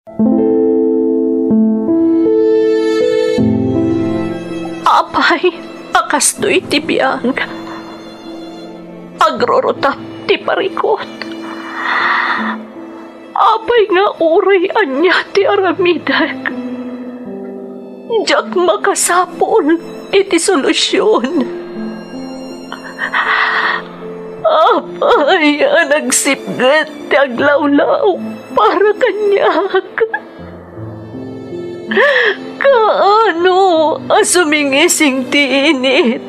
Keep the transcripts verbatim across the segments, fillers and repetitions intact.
Apay a kastoy ti biag, agrurutap ti parikut. Apay nga uray ania ti aramidek, diak makasapul iti solusion. Apay a nagsipnget ti aglawlaw para kaniak? Kaano a sumingising ti init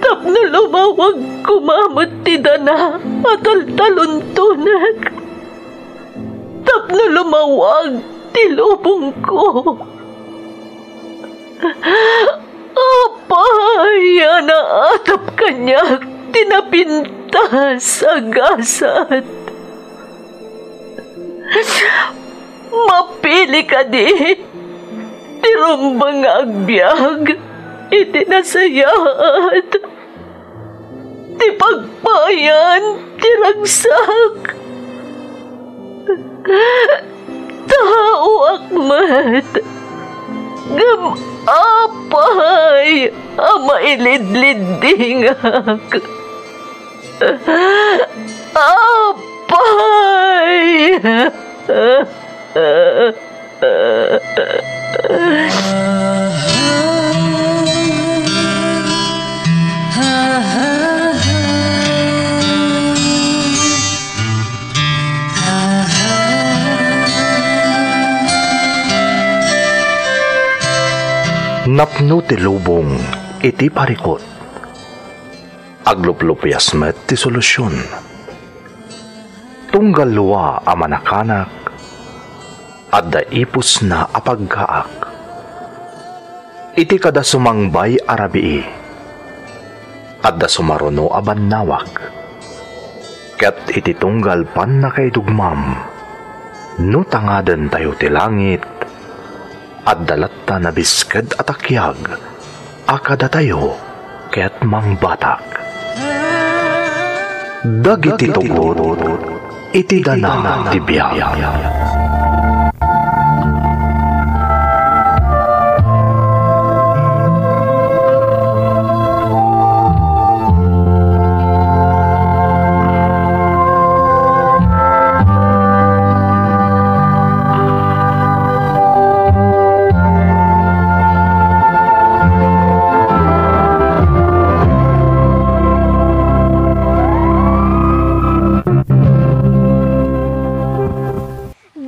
tapno lumawag koma met ti dana a taltaluntonek, tapno lumawag ti lubongko? Apay a naatap kaniak ti napintas a gasat? Mapili kadi ti rumbeng nga agbiag iti nasayaat ti pagpayan ti ragsak? Taoak met, ngem apay a mailidliddingak? Apay! Napno ti lubong iti parikut. Agluplupias met ti solusion. Tunggal lua a manakanak, adda ipusna a paggaak. Iti kada sumangbay a rabii, adda sumaruno a bannawag. Ket iti tunggal pannakaidugmam, no tangadentayo ti langit, adda latta nabisked a takiag a kadatayo ket mangbatak. Dagiti tugot iti dana ti biag.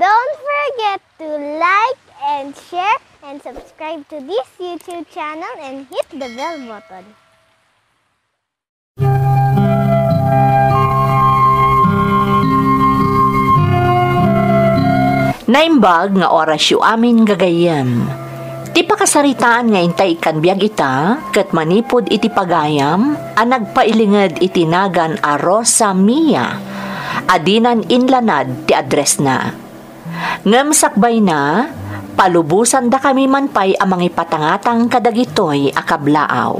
Don't forget to like and share and subscribe to this YouTube channel and hit the bell button. Naimbag nga orasyo amin gagayyem. Ti pakasaritaan nga intay ikkan biag ita ket manipud iti pagayam a nagpailinged iti nagan a Rosa Mia a dinan inlanad ti addressna. Ngem sakbayna, palubosandakami man pay a mangipatangatang kadagitoy a kablaaw.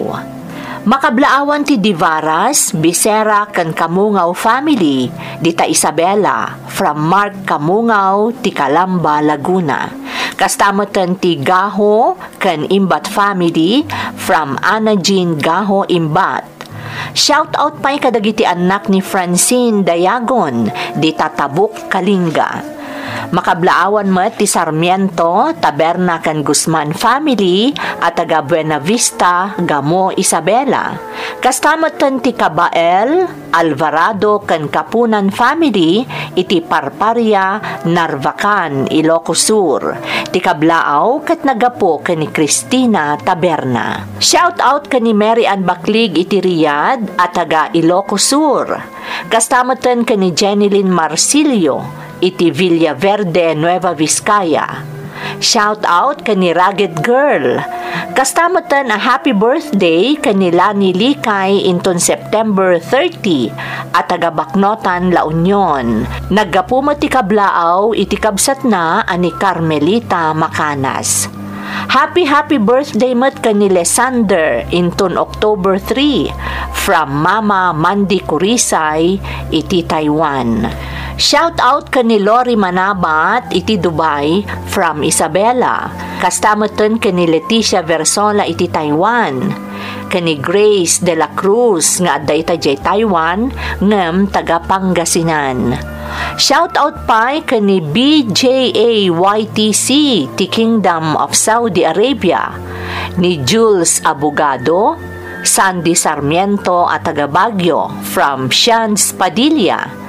Makablaawan ti Divaras, Bisera, ken Kamungaw family, dita Isabela, from Mark Kamungaw, ti Calamba, Laguna. Kasta metten ti Gaho ken Imbat family, from Ana Jean Gaho, Imbat. Shout out pay kadagiti annak ni Francine Dayagon, dita Tabuk, Kalinga. Makablaawan met ti Sarmiento, Taberna ken Guzman family a taga Buenavista, Gamo, Isabela. Kasta metten ti Kabael, Alvarado ken Kapunan family iti Parparia, Narvacan, Ilocos Sur. Ti kablaaw ket naggapu ken ni Cristina Taberna. Shout out ken ni Mary Ann Baklig iti Riyadh a taga Ilocos Sur. Kasta metten ken ni Jenilyn Marsilio iti Villaverde, Nueva Vizcaya. Shout out ken ni Rugged Girl. Kasta metten a happy birthday ken ni Lani Likay inton September thirty a taga Baknotan, La Union. Naggapu met ti kablaaw iti kabsatna a ni Carmelita Macanas. Happy, happy birthday met ken ni Lesander inton October three, from Mama Mandy Kurisay iti Taiwan. Shout out ken ni Lori Manabat iti Dubai from Isabela. Kasta metten ken ni Leticia Versola iti Taiwan. Ken ni Grace de la Cruz nga adda ita jay Taiwan ngem taga Pangasinan. Shout out pay ken ni B J A Y T C ti Kingdom of Saudi Arabia, ni Jules Abogado, Sandy Sarmiento a taga Baguio from Shands Padilla.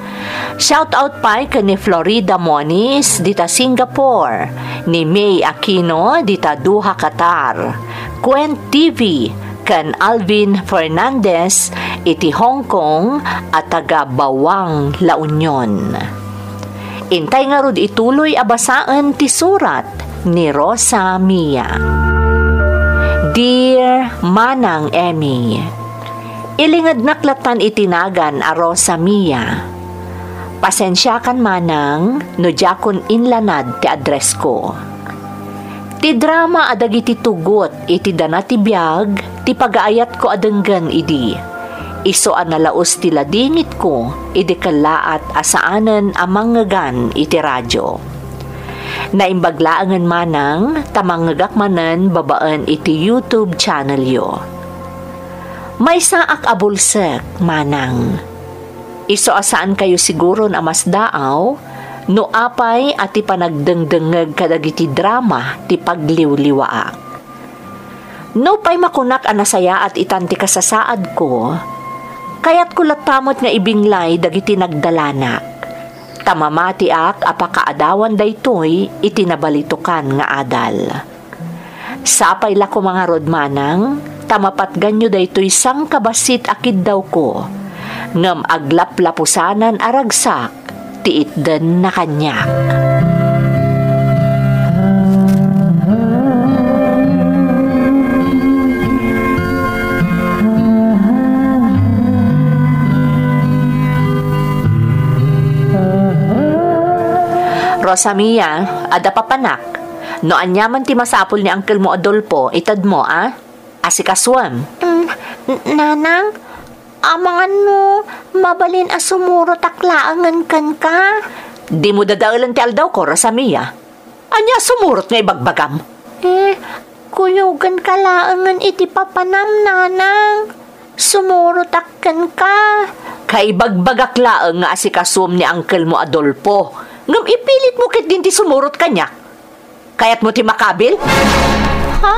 Shout out pay ken ni Florida Moniz dita Singapore, ni May Aquino dita Doha, Qatar, Quent T V, ken Alvin Fernandez iti Hong Kong a taga Bawang, La Union. Intay ngarud ituloy a basaen ti surat ni Rosa Mia. Dear Manang Emmy, ilingednak lattan iti nagan a Rosa Mia. Pasensiakan manang no diakon inlanad ti addressko. Ti drama a dagiti tugot iti dana ti biag ti pagaayatko a denggen idi. Isu a nalaus ti ladingitko idi kellaat a saanen a mangngegan iti radio. Naimbag laengen manang ta mangngegak manen babaen iti YouTube channelyo. Maysaak a bulsek, manang. Isu a saankayo siguron a masdaaw no apay a ti panagdengdengngeg kadagiti drama ti pagliwliwaak. Nupay makunak a nasayaat itan ti kasasaadko, kayatko latta met nga ibinglay dagiti nagdalanak, ta mamatiak a pakaadawan daytoy iti nabalitokan nga adal. Sapay la koma ngarud manang, ta mapatganyo daytoy sangkabassit a kiddawko, ngem aglaplapusanan a ragsak ti itdenna kaniak. Rosa Mia, adda papanak. No ania man ti masapul ni Uncle mo Adolfo, itedmo, a? Asikasuem. Mm, n-, nanang, amangan no mabalin a sumurotak laengen kenka? Dimo dadaelen ti aldawko, Rosa Mia. Ania a sumurot nga ibagbagam? Eh, kuyogenka laengen iti papanam, nanang. Sumurotak kenka. Kaibagbagak laeng nga asikasuem ni Uncle mo Adolfo. Ngem ipilitmo ketdin ti sumurot kaniak. Kayatmo ti makabil? Ha?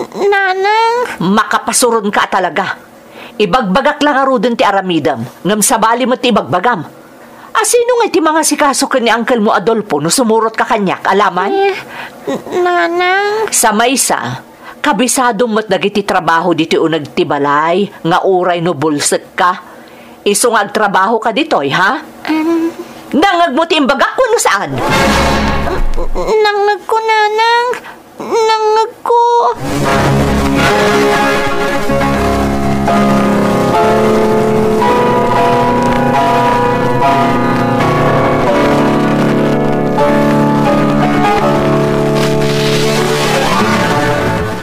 N-, nanang? Makapasuronka a talaga. Ibagbagak la ngaruden ti aramidem, ngem sabali met ti ibagbagam. Asino ngay ti mangasikaso ken ni Uncle mo Adolfo no sumurotka kaniak, alaman? Eh, n-, nanang. Sa maysa, kabisadom met dagiti trabaho ditoy uneg ti balay nga uray no bulsekka. Isu nga agtrabahoka ditoy, ha? Em. Nangngegmo ti imbagak wenno saan? Nangngegko, nanang. Nangngegko.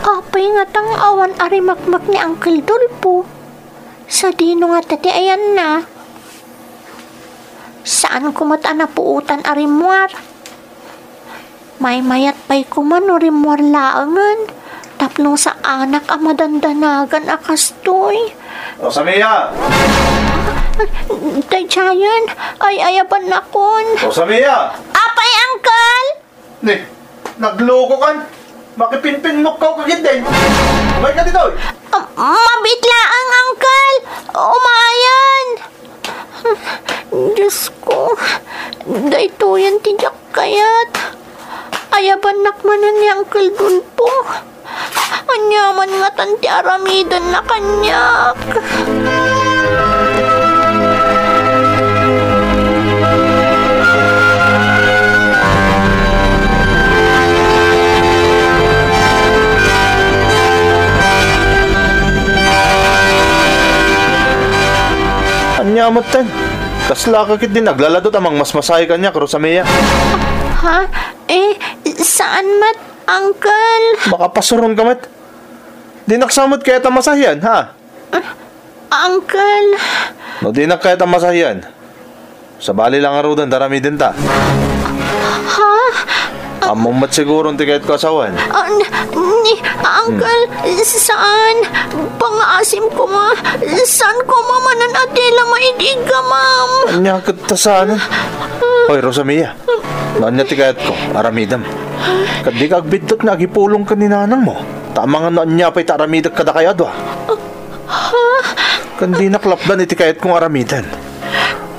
Apay ngata nga awan a rimakmak ni Uncle Dolpo? Sadino ngata ti ayanna? Saanko met a napuotan a rimmuar. Maymayat pay koma no rimmuar laengen tapno saanak a madandanagan a kastoy. Rosamia! Daydiayen, ay-ayabannakon. Rosamia! Apay, Uncle? Ni, naglukokan. Makipinpinmukkaw ka ketdin. Umayka ditoy. Ah, mabiit laeng, Uncle. Umayen. Diosko, daytoyen ti diak kayat. Ayabannak manen ni Uncle Dolpo. Aniaman ngatan ti aramidenna kaniak? Ania metten? Kaslaka ketdin aglaladot a mangmasmasahi kaniak, Rosamia? Ha? Eh, saan met, Uncle. Makapasuronka met. Dinak sa met kayat a masahian, ha? Uncle. No dinak kayat a masahian, Sabali la ngaruden ta aramidenta. Ha? Ammom met siguro ti kayatko a sawen. Ah, n-, ni, Uncle, saan. Pangaasim koma. Saan koma manen a dila maigiggamam. Ania ket ta saan? Hoy, Rosamia. No ania ti kayatko, aramidem. Ket dika agbiddut nga agipulong ken ni nanangmo. Ta amangan no ania pay ti aramidek kadakayo a dua. Ken dinak lapdan iti kayatko nga aramiden.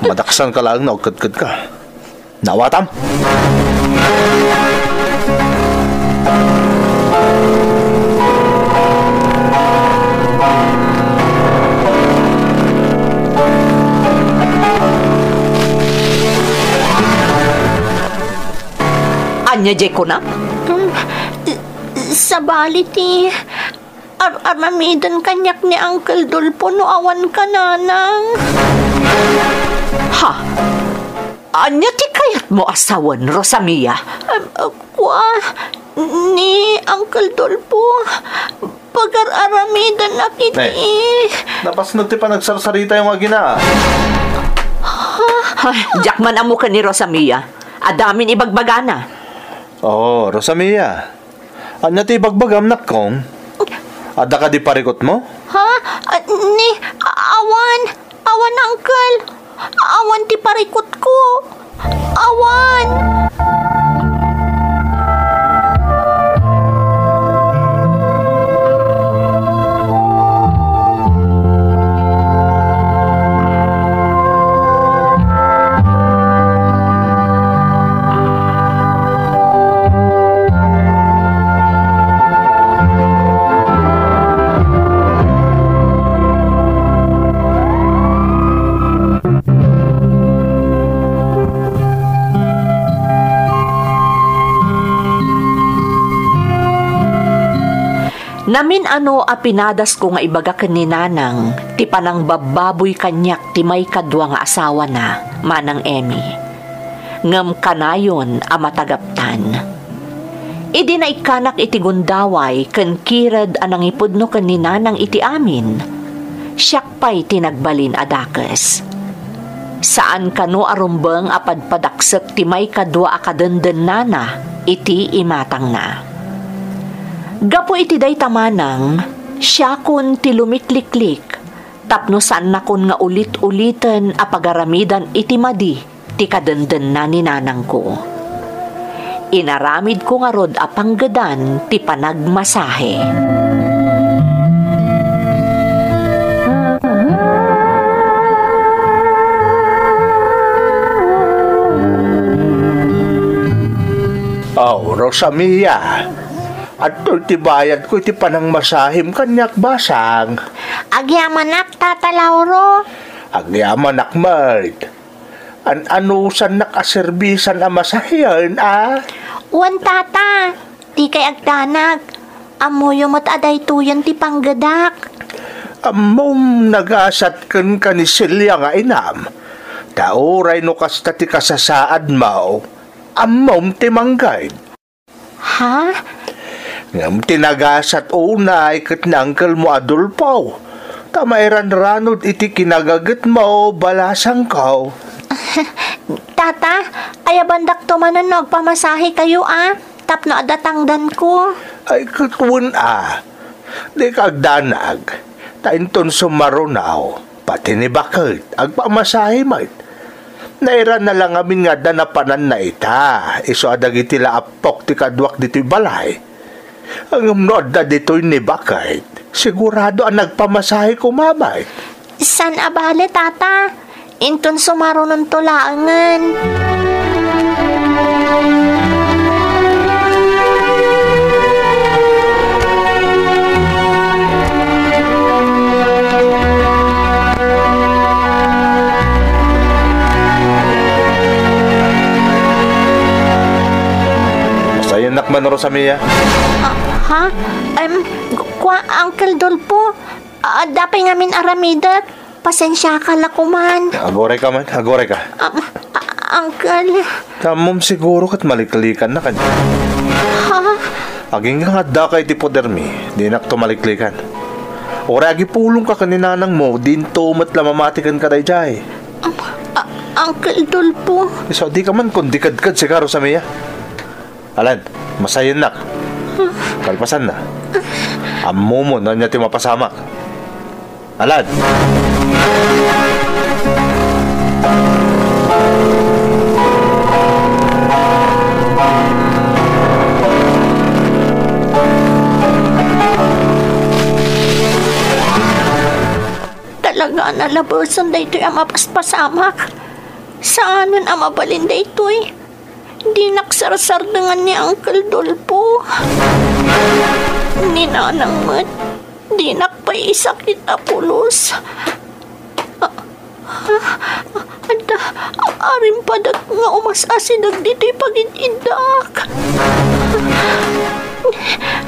Madaksanka laeng no agkedkedka. Naawatam? Ania diay kunam? Hmm, sabali ti ar-, aramiden kaniak ni Uncle Dolfo no awanka, nanang. Ha? Ania ti kayatmo a sawen, Rosamia? Em, kua, ni Uncle Dolfo, pagar-aramidannak iti... Nay, napasnod ti panagsarsaritayo nga agina. Ay, diak man ammo ken ni Rosamia. Adda amin ibagbagana. Oh, Rosamia. Ania ti ibagbagam, nakkong? Adda kadi parikutmo? Ha? Ah, ni, a-, awan. Awan, uncle. Awan ti parikutko. Awan. Namin-ano a pinadasko nga ibaga ken ni Nanang ti panangbabbaboy kaniak ti maikadua nga asawana, Manang Emmy. Ngem kanayon a matagaptan. Idi naikkanak iti gundaway ken kired a nangipudno ken ni Nanang iti amin, siak pay ti nagbalin a dakes. Saan kano a rumbeng a padpadaksek ti maikadua a kadendennana iti imatangna. Gapu iti dayta manang, siakon ti lumikliklik tapno saannakon nga ulit-uliten a pagaramidan iti madi ti kadendenna ni nanangko. Inaramidko ngarud a panggedan ti panagmasahe. Oh, Rosamia, adtoy ti bayadko iti panangmasahim kaniak basang. Agyamanak, Tata Lauro. Agyamanak met. An-anusannak a serbisan a masahian, a? Wen, Tata. Dikay agdanag. Ammoyo met a daytoyen ti panggedak. Ammom, nagasat kenka ni Celia nga inam. Ta uray no kasta ti kasasaadmo, ammom ti mangged. Ha? Ngem ti nagasat unay ket ni uncle mo Adolfo, ta mairanranod iti kinagagetmo, balasangko. Tata, ayabandakto manen no agpamasahe kayo, a, tapno adda tangdanko. Ay, ket wen a, dika agdanag, ta inton sumaruno, pati ni baket, agpamasahe met. Nairana la ngamin nga adda napananna ita, isu a dagiti la appok ti kaduak ditoy balay. Ngem no adda ditoy ni baket, sigurado a nagpamasahe koma met. Saan a bale, Tata. Inton sumarunonto laengen. Masayannak man, Rosamia. Ah, ha? Em, ku-, kua, Uncle Dolfo? Adda pay ngamin aramidek. Pasensiaka la koman. Aguray ka man, aguray ka. Um, a-, uncle. Ammom siguro ket maliklikan na kanya. Ha? Agingga nga adda ka iti podermi, dinak to maliklikan. Uray agipulong ka ken ni nanang mo, dinto met la mamati ken kadaydiay. Um, a-, Uncle Dolpo. Isu a dika man kun di kedked sika, Rosamia. Alan, masayennak. Kalpasanna, ammomon no ania ti mapasamak. Alan! Talaga a nalabesen daytoy a mapaspasamak. Saanen a mabalin daytoy. Dinak sarsardengan ni Uncle Dolpo. Ni Nanang met, dinak pay isakit a pulos. Ah, ah, adda, arimpadek nga umas-asideg ditoy pagid-iddaak.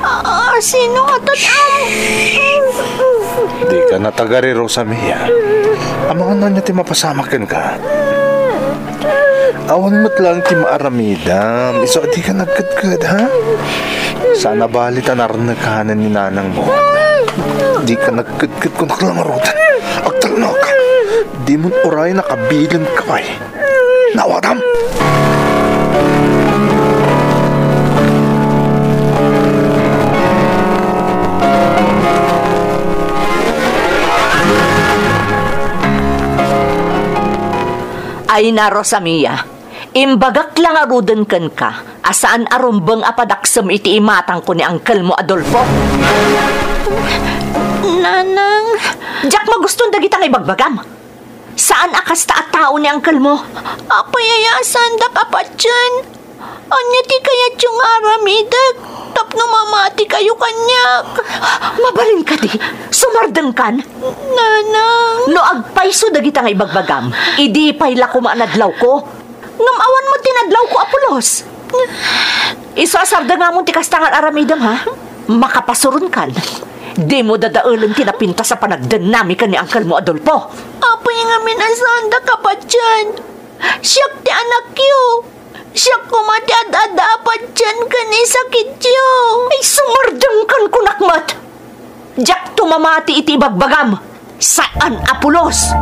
Ah, sino a tat-, am-, Dika natagari, Rosamia. Amangan no ania ti mapasamak kenka. Awan met laeng ti maaramidam. Isu a dika nagkedked, ha? Saan a bali ta narnekanen ni nanangmo. Dika nagkedked, kunak la ngaruden. Agtalnoka. Dimon urayen a kabilenka pay. Nawatam! Ay na, Rosamia, imbagak la ngaruden kenka a saan a rumbeng a padaksem iti imatangko ni angkelmo, Adolfo. Nanang. Diak magusto dagita nga ibagbagam. Saan a kasta a tao ni angkelmo. Apay aya a saandak a patien? Ania ti kayatyo nga aramidek tapno mamatikayo kaniak? Mabalin kadi? Sumardengkan? Nanang. No agpayso dagita nga ibagbagam, idi pay la koma a nadlawko. Ngem awan met ti nadlawko a pulos. Isu a sardengamon ti kasta nga aramidem, ha? Makapasuronkan. Dimo dadaelen ti napintas a panagdennami ken ni angkelmo, Adolfo. Apay ngamin a saandak a patien? Siak ti anakyo. Siak koma ti ad-adda a patien ken isakityo. Ay, sumardengkan, kunak met. Diakto mamati iti ibagbagam. Saan a pulos.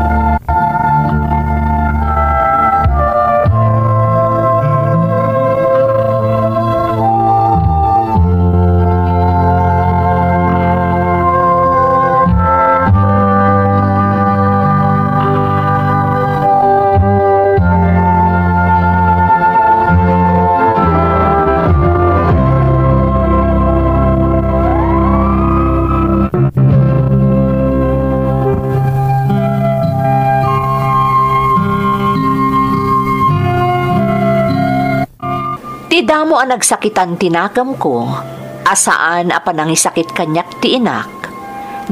Ti damo a nagsakitan ti nakemko a saan a panangisakit kaniak ti inak,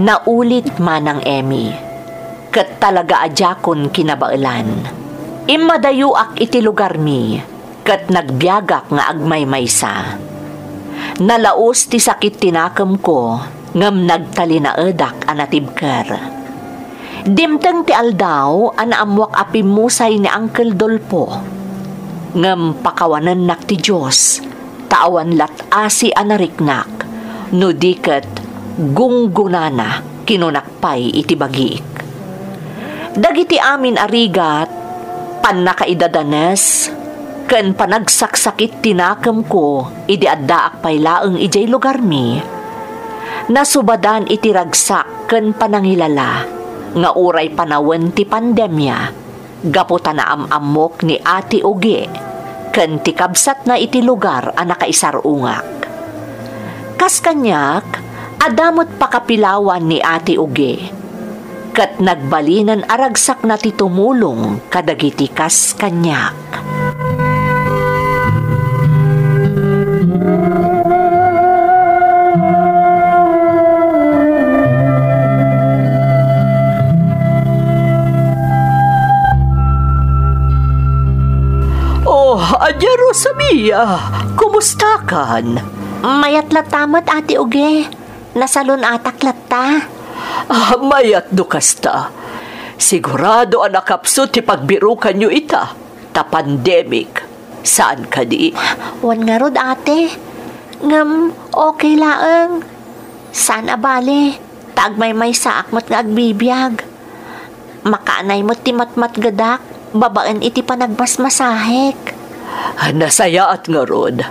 naulit, Manang Emmy, ket talaga a diakon kinabaelan. Immadayoak iti lugarmi ket nagbiagak nga agmaymaysa. Nalaus ti sakit ti nakemko ngem nagtalinaedak a natibker. Dimteng ti aldaw a naammoak a pimmusay ni Uncle Dolfo. Ngem pakawanennak ti Dios, ta awan lat-asi a nariknak, no di ket gunggonana, kinunak pay iti bagiik. Dagiti amin a rigat, pannakaidadanes, ken panagsaksakit ti nakemko idi addaak pay laeng idiay lugarmi, nasubadan iti ragsak ken panangilala nga uray panawen ti pandemia gapu ta naam-ammok ni Ate Ugi ken ti kabsatna iti lugar a nakaisar-ungak. Kas kaniak, adda met pakapilawan ni Ate Ugi, ket nagbalinen a ragsakna ti tumulong kadagiti kas kaniak. Oh, adda, Rosamia. Kumustakan? Mayat latta met, Ate Ugi. Nasalun-atak latta. Ah, mayat no kasta. Sigurado a nakapsut ti pagbirukanyo ita, ta pandemic. Saan kadi? Wen ngarud, ate. Ngem okay laeng. Saan a bale, ta agmaymaysaak met nga agbibiag. Makaanay met ti matmatgedak. babaen iti panagmasmasahek. Nasayaat ngarud.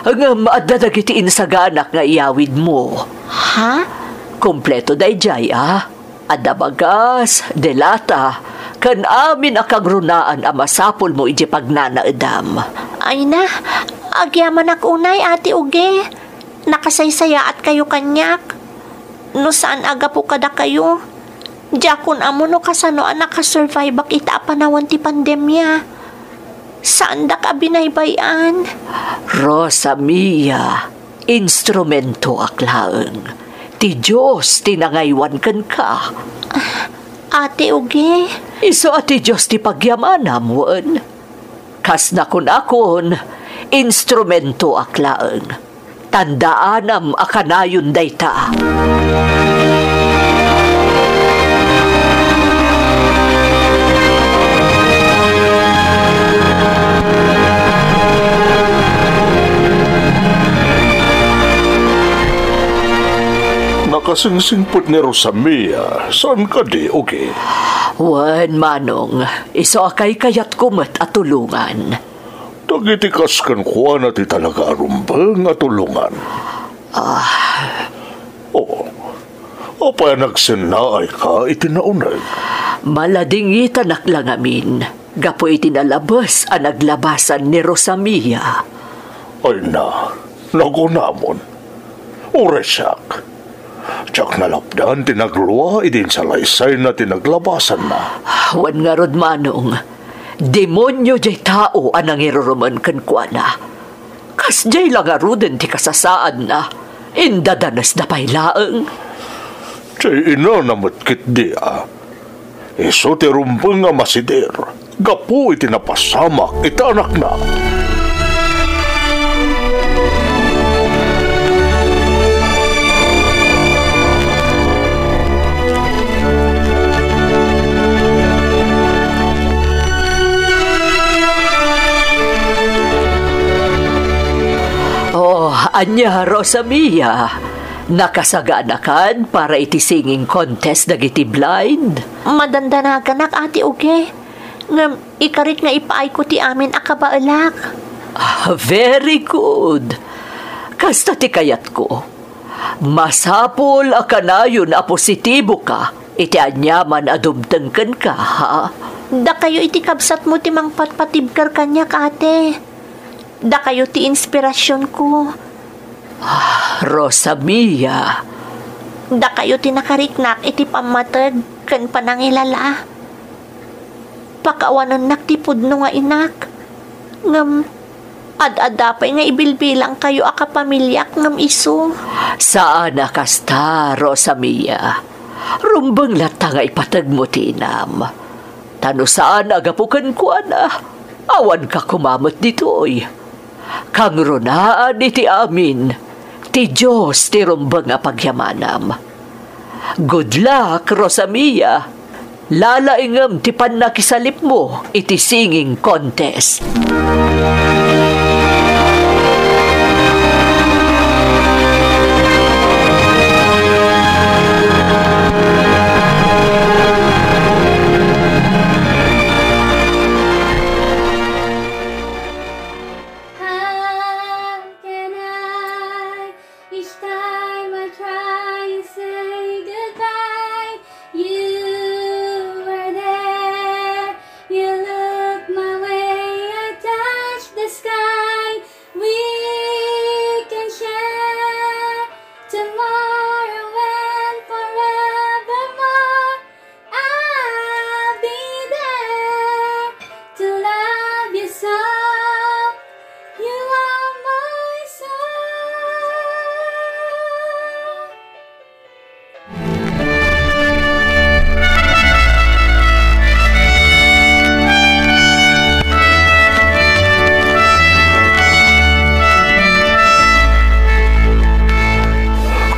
Ngem adda dagiti insaganak nga iyawidmo. Ha? Kompleto daydiay, a? Adda bagas, delata, ken amin a kangrunaan a masapulmo idiay pagnanaedam. Ay na, agyamanak unay, Ate Uge. Nakasaysayaatkayo kaniak. No saan a gapu kadakayo, diakon ammo no kasano a nakasurviveak ita a panawen ti pandemia. Saandak a binaybay-an. Rosa Mia, instrumentoak laeng. Ti Dios ti nangaywan kenka. Ate Uge. Isu a ti Dios ti pagyamanam, wen? Kas nakunakon, instrumentoak laeng. Tandaanam a kanayon dayta. Nakasingsingpet ni Rosa Mia, saan kadi, Uge? Wen, Manong, isu a kaykayatko met a tulongan. Dagiti kas kenkuana ti talaga a rumbeng a tulongan. Ah. Oo. Apay a nagsennaayka iti nauneg? Maladingitanak la ngamin gapu iti nalabes a naglabasan ni Rosa Mia. Ay na, nagunamon. Uray siak. Diak nalapdan ti naglua idi insalaysayna ti naglabasanna. Wen ngarud, Manong, demonio diay tao a nangirurumen kenkuana. Kasdiay la ngaruden ti kasasaadna, indadanesda pay laeng. Diay inana met ketdi a. Isu ti rumbeng a masider gapu iti napasamak iti anakna. Oh, ania, Rosa Mia? Nakasaganakan para iti singing contest dagiti blind? Madandanaganak, Ate Uge. Ngem ikarik nga ipaayko ti amin a kabaelak. Ah, very good. Kasta ti kayatko. Masapul a kanayon a positiboka iti aniaman a dumteng kenka, ha? Dakayo iti kabsatmo ti mangpatpatibker kaniak, ate. Dakayo ti inspirasionko. Ah, Rosa Mia. Dakayo ti nakariknak iti pammateg ken panangilala. Pakawanennak ti pudno nga inak. Ngem, ad-adda pay nga ibilbilangkayo a kapamiliak ngem isu. Saan a kasta, Rosa Mia. Rumbeng latta nga ipategmo ti inam. Ta no saan a gapu kenkuana, awanka koma met ditoy. Kangrunaan iti amin, ti Dios ti rumbeng a pagyamanam. Good luck, Rosa Mia. Lalaingem ti pannakisalipmo iti singing contest. How can I? Each time I try and say goodbye, you were there. You look my way, I touch the sky. We can share tomorrow and forevermore. I'll be there to love you so. You are my soul.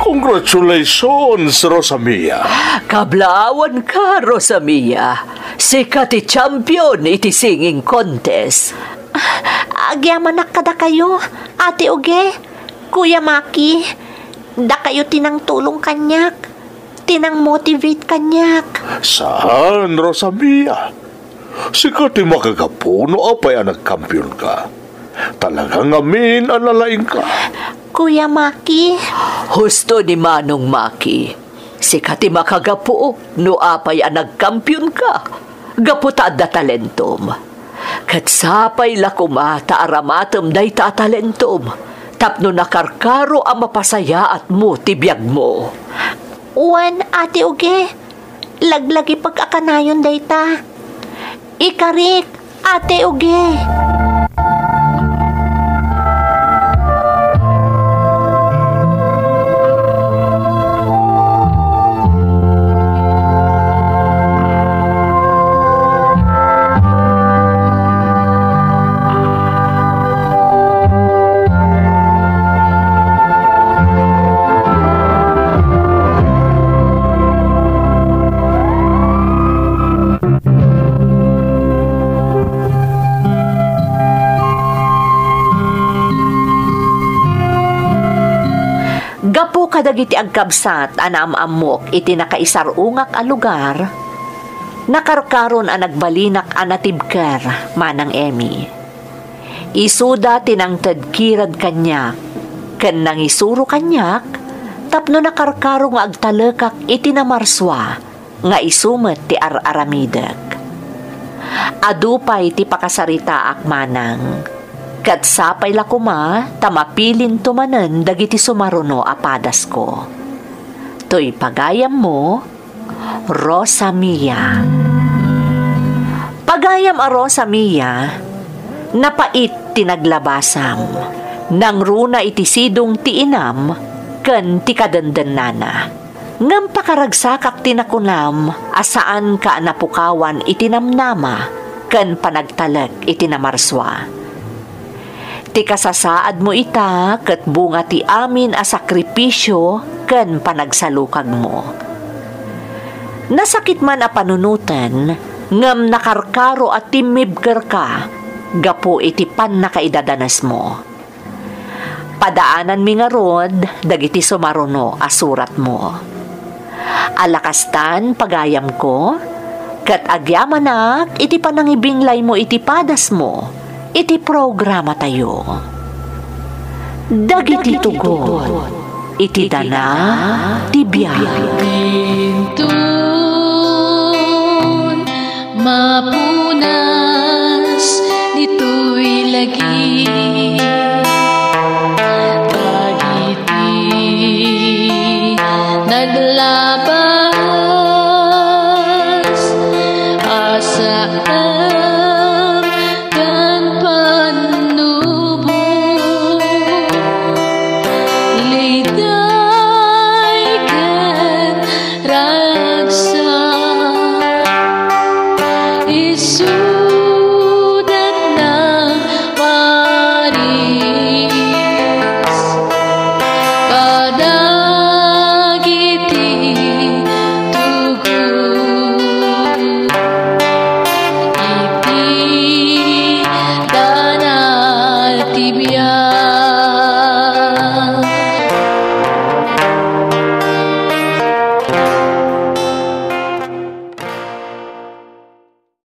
Congratulations, Rosa Mia. Kablaawanka, Rosa Mia. Sika ti champion iti singing contest. Agyamanak kadakayo, Ate Uge, Kuya Maki. Dakayo ti nangtulong kaniak, ti nangmotivate kaniak. Saan, Rosa Mia? Sika ti makagapu no apay a nagkampionka. Talaga ngamin a nalaingka. Kuya Maki. Husto ni Manong Maki. Sika ti makagapu no apay a nagkampionka. Gapu ta adda talentom. Ket sapay la koma ta aramatem dayta a talentom tapno nakarkaro a mapasayaatmo ti biagmo. Wen, Ate Uge, laglagipek a kanayon dayta. Ikarik, Ate Uge. Gapu kadagiti agkabsat a naam-ammok iti nakaisar-ongak a lugar, nakarkaron a nagbalinak a natibker, Manang Emmy. Isuda ti nangted kirad kaniak ken nangisuro kaniak tapno nakarkaro nga agtalekak iti namarsua nga isu met ti ar-aramidek. Adu pay ti pakasaritaak, Manang, ket sapay la koma ta mapilinto manen dagiti sumaruno a padasko. Toy pagayammo, Rosa Mia. Pagayam a Rosa Mia, napait ti naglabasam. Nangruna iti sidong ti inam ken ti kadendennana. Ngem pakaragsakak ti nakunam a saanka a napukawan iti namnama ken panagtalek iti namarsua. Ti kasasaadmo ita ket bunga ti amin a sakripisio ken panagsalukagmo. Nasakit man a panunoten, ngem nakarkaro a timmibkerka gapu iti pannakaidadanesmo. Padaananmi ngarud dagiti sumaruno a suratmo. Ala kastan, pagayamko, ket agyamanak iti panangibinglaymo iti padasmo iti programatayo. Dagiti tugot iti dana ti biag. Inton mapunas ditoy lagi. Dagiti naglabas a saan ken pannubo, liday ken ragsak, isuda ti nangparis kadagiti tugot iti dana ti biag.